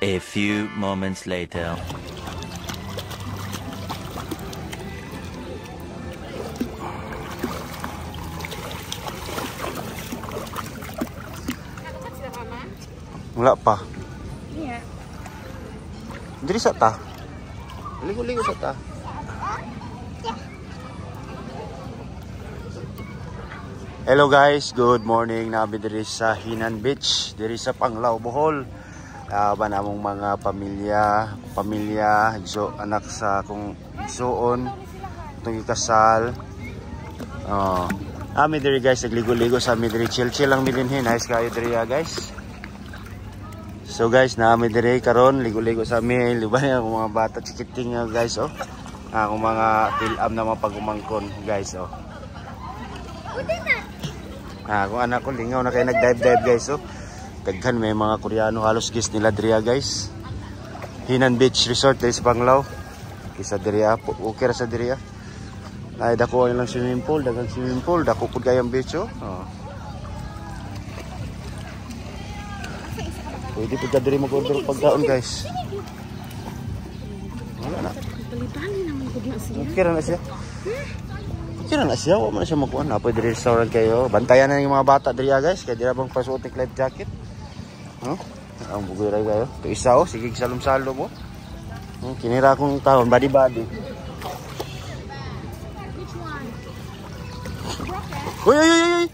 A few moments later. Wala pa. Yeah. Diri sa ta. Ligo-ligo sa ta. Hello guys, good morning. Nabi diri sa Hinan Beach, diri sa Panglao, Bohol. Ba namong mga pamilya, pamilya, igso, anak sa akong igsoon, itong ikasal. Oh. Ami diri guys, nagligo-ligo sa ami diri, chill-chill lang mi dinhi. Nice kayo diri ah, guys. So guys, naami diri karon ligo-ligo sa ami, liban akong mga bata chikiting ah, guys oh. Akong mga fill-up na mga pagumangkon guys oh. Ah, kung anak ko lingaw na kayo nag-dive-dive guys oh. Daghan may mga Koreano halos gis nila diri ah, guys. Hinan Beach Resort diri sa Panglao. Kisa diri ah, okay ra sa diri ah. Ay dako ang ilang swimming pool, daghang swimming pool, dako pud kayong beach oh. Oh. Pwede pud ka diri mag-order pagkaon guys. Wala na. Bali-bali naman gud na siya. Okay ra na siya. Okay ra na siya, wa man na siya makuha. Na pwede restaurant kayo. Bantayan na yung mga bata diri ah, guys, kay dira bang pasuot ni life jacket. No? Ang bugoy ra kayo. Ito isa oh, sige salom-salom oh. Kinira akong taon, body body. Which one? Uy, uy, uy, uy.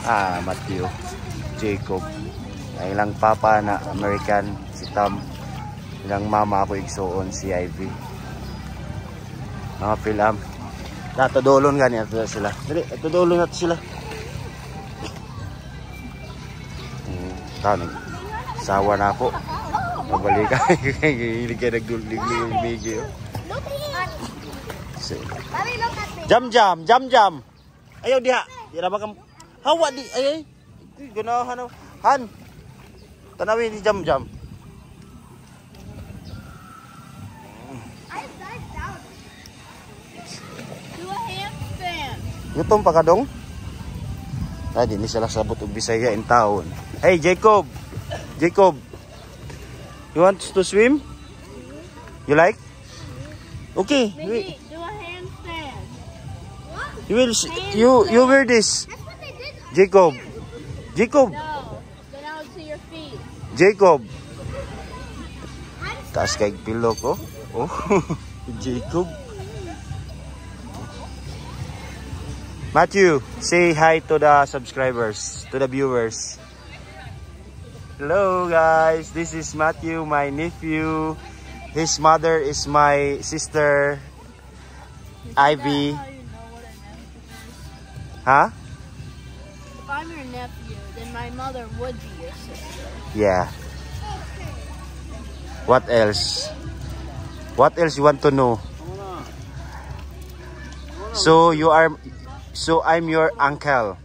Ah, Matthew, Jacob. Ang ilang papa na American, si Tom. Ilang mama ako igsuon, si Ivy. Mga film. Natadulon gani ato sila. Dali, atadulon nato sila. Tanig. Sawa na ako. Mabalik ka. Hilig ka nagdulig-lig migi. Oh. Look at So, Mommy, look at me. Jam jam, jam jam. Ayaw diha. Di ra ba kam Hawa di ay ay. Uy, ganahan oh. Han. Tanawin ni jam jam. I dive down. Do a handstand. Gutom pa ka dong? Ay, di ni sila sabot og Bisaya in town. Hey, Jacob. Jacob. You want to swim? You like? Okay. Maybe do a handstand. What? You will you wear this. That's what they did. Jacob. Jacob. No. Go down to your feet. Jacob. Taas kay pilo ko. Oh. Jacob. Matthew, say hi to the subscribers, to the viewers. Hello guys, this is Matthew, my nephew. His mother is my sister, Ivy. How you know what a nephew is? Huh? If I'm your nephew, then my mother would be your sister. Yeah. What else? What else you want to know? So I'm your uncle.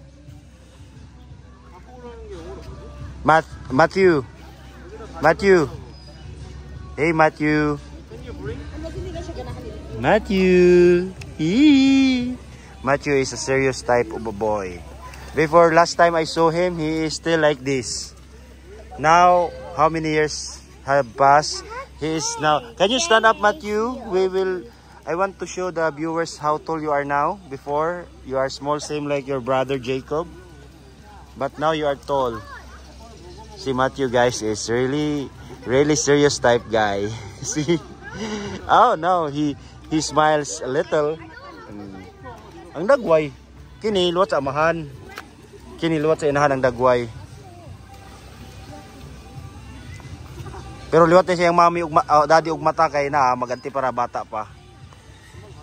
Matthew. Matthew. Hey Matthew. Matthew. Eee. Matthew is a serious type of a boy. Before last time I saw him, he is still like this. Now, how many years have passed? He is now. Can you stand up, Matthew? We will. I want to show the viewers how tall you are now. Before, you are small, same like your brother Jacob. But now you are tall. See, Matthew, guys, is really, really serious type guy. See? Oh, no. He smiles a little. Ang dagway. Kini, luwat sa amahan. Kini, luwat sa inahan ang dagway. Pero liwat na siyang mami ug daddy ug mata kay na maganti para bata pa.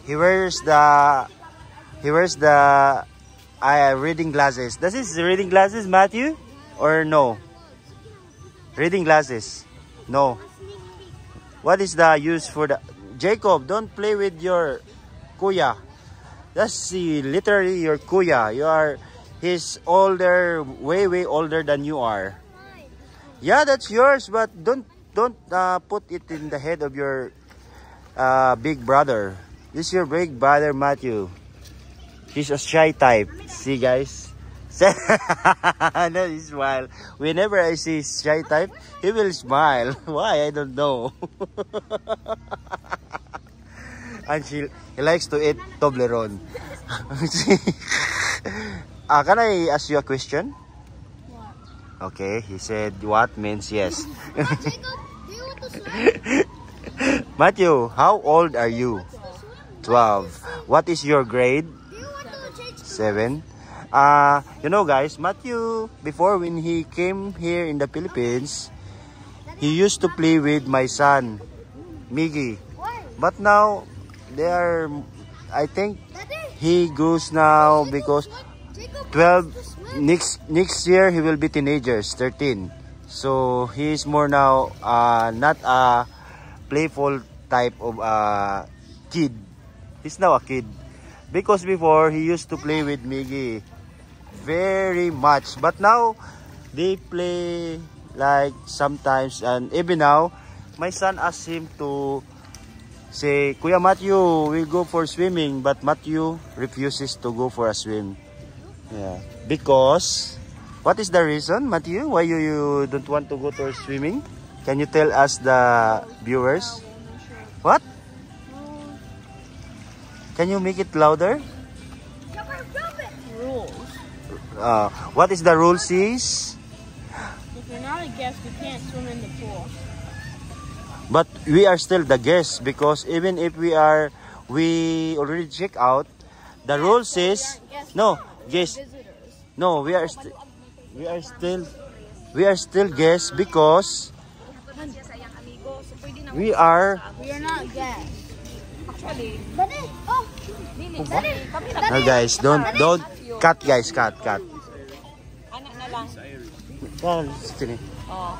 He wears the reading glasses. Does this reading glasses, Matthew? Or no? Reading glasses? No. What is the use for the Jacob, don't play with your kuya. That's literally your kuya. You are he's older, way way older than you are. Yeah, that's yours, but don't put it in the head of your big brother. This is your big brother, Matthew. He's a shy type. See, guys? No, he smile. Whenever I see shy type, he will smile. Why? I don't know. And he likes to eat Toblerone. Can I ask you a question? What? Okay, he said what means yes. Jacob, do you want to swim? Matthew, how old are you? 12. What is your grade? Do you want to change? 7. Guys, Matthew, before when he came here in the Philippines, he used to play with my son, Miggy. Why? But now, they are, I think, Daddy, he goes now because Jacob 12, wants to swim. next year, he will be teenagers, 13. So, he is more now, not a playful type of kid. He's now a kid. Because before, he used to play with Miggy very much. But now, they play like sometimes. And even now, my son asked him to say, "Kuya Matthew, we go for swimming." But Matthew refuses to go for a swim. Yeah. Because, what is the reason, Matthew? Why you don't want to go to swimming? Can you tell us, the viewers? What? Can you make it louder? Rules. What is the rule, sis? If you're not a guest, you can't swim in the pool. But we are still the guests because even if we already check out, the rule says, no, guest, Visitors. No, we are still guests because we are, We are not guests. Actually, Daddy, oh, dili. Kami No guys, don't, cut guys, cut, cut. Anak na lang. Oh, sini. Oh.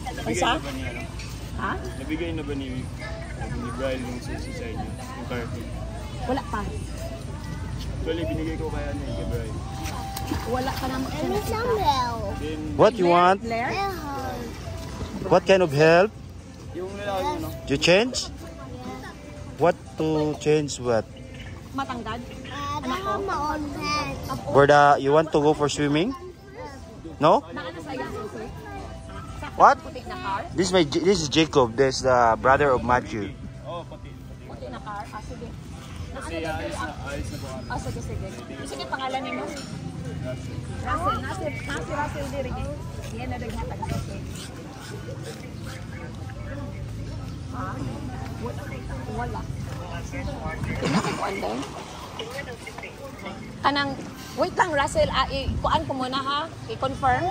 Nabigay Unsa? na ba ni ano? Ha? Nabigay na ba ni Brian yung susi sa inyo? Yung car key? Wala pa. Actually, binigay ko kaya ano eh, kay Brian. Wala pa naman. I need some help. Then, What you want? Blair? What kind of help? Yung lalaki ano? You change? What to change what? Matangkad? I don't have my own pants. For the, you want to go for swimming? No? Naano sa iyang susi? Sa What? puti na car? This is Jacob. This is the brother of Matthew. Oo, oh, pati. Pati. Puti na car? Ah, sige. Kasi ayos na po kami. Ah, sige, sige. Sige, pangalan nimo? Russell. Nasir, nasi Russell diri. Yan na naghatag susi. Ha? Wala. Wala. Kuan din? Kanang, wait lang Russell, ah, i-kuan ko muna ha, i-confirm.